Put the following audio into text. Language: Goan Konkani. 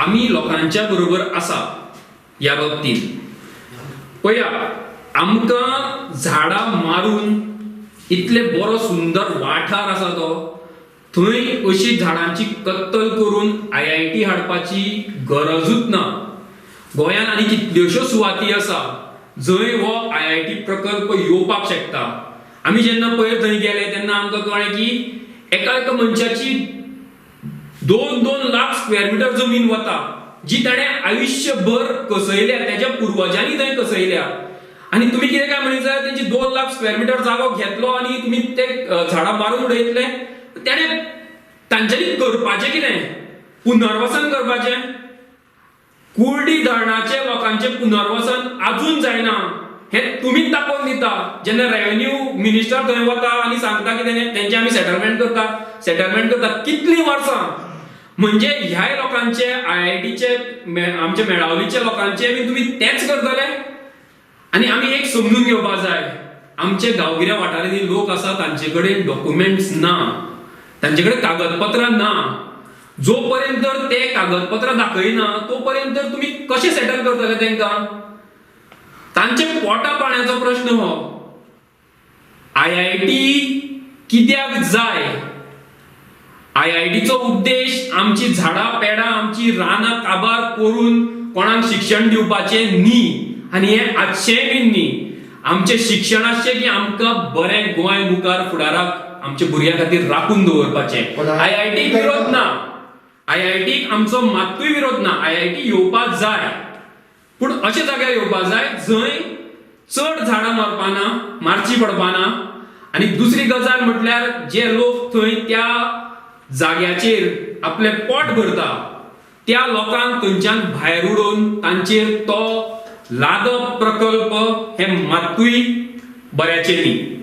आमी लोकांच्या बरोबर आसा ह्या बाबतींत. पळया, आमकां झाडां मारून इतले बरो सुंदर वाठार आसा तो, थंय अशी झाडांची कत्तल करून आयआयटी हाडपाची गरजूच ना. गोंयांत आनी कितल्योश्यो सुवाती आसा जंय हो आयआयटी प्रकल्प येवपाक शकता. आमी जेन्ना पयर थंय गेले तेन्ना आमकां कळ्ळें की एका एका मनशाची 2-2 लाख स्क्वेअर मिटर जमीन वता, जी ताणें आयुश्यभर कसयल्या, तेज्या पुर्वजांनी थंय कसयल्या. आनी तुमी कितें काय म्हणीत जाल्यार तेंची 2 लाख स्क्वेअर मिटर जागो घेतलो आनी तुमी ते झाडां मारून उडयतले. तेणें तांच्यांनी करपाचें कितें? पुनर्वसन करपाचें? कुर्डी धरणाचे लोकांचें पुनर्वसन अजून जायना हें तुमीच दाखोवन दिता, जेन्ना रेवेन्यू मिनिस्टर थंय वता आनी सांगता की तेंचे आमी सेटलमेंट करता, सेटलमेंट करता. कितलीं वर्सां? म्हणजे ह्याय लोकांचे, आयआयटीचे, आमच्या मेळावलीच्या लोकांचे बी तुमी तेंच करतले. आनी आमी एक समजून घेवपाक जाय, आमचे गांवगिऱ्या वाठारांनी लोक आसा, तांचे कडेन डॉक्युमेंट्स ना, तांचे कडेन कागदपत्रां ना. जो पर्यंत तर ते कागदपत्रां दाखयना तो पर्यंत तर तुमी कशें सेटल करतले तांकां? तांचे पोटा पाण्याचो प्रश्न हो. आयआयटी कित्याक जाय? आयआयटीचो उद्देश आमची झाडां पेडां, आमची रानां काबार करून कोणाक शिक्षण दिवपाचें न्ही. आनी हें आजशेंय बीन न्ही. आमचें शिक्षण आसचें की आमकां बरें गोंय मुखार फुडाराक आमच्या भुरग्यां खातीर राखून दवरपाचें. पण आयआयटीक विरोध ना, आयआयटीक आमचो मात्तूय विरोध ना. आयआयटी येवपाक जाय, पूण अशे जाग्यार येवपाक जाय जंय चड झाडां मारपाना, मारची पडपाना. आनी दुसरी गजाल म्हटल्यार जे लोक थंय त्या जाग्याचेर आपलें पोट भरता, त्या लोकांक थंयच्यान भायर उडोवन तांचेर तो लादप प्रकल्प हे मात्तूय बऱ्याचें न्ही.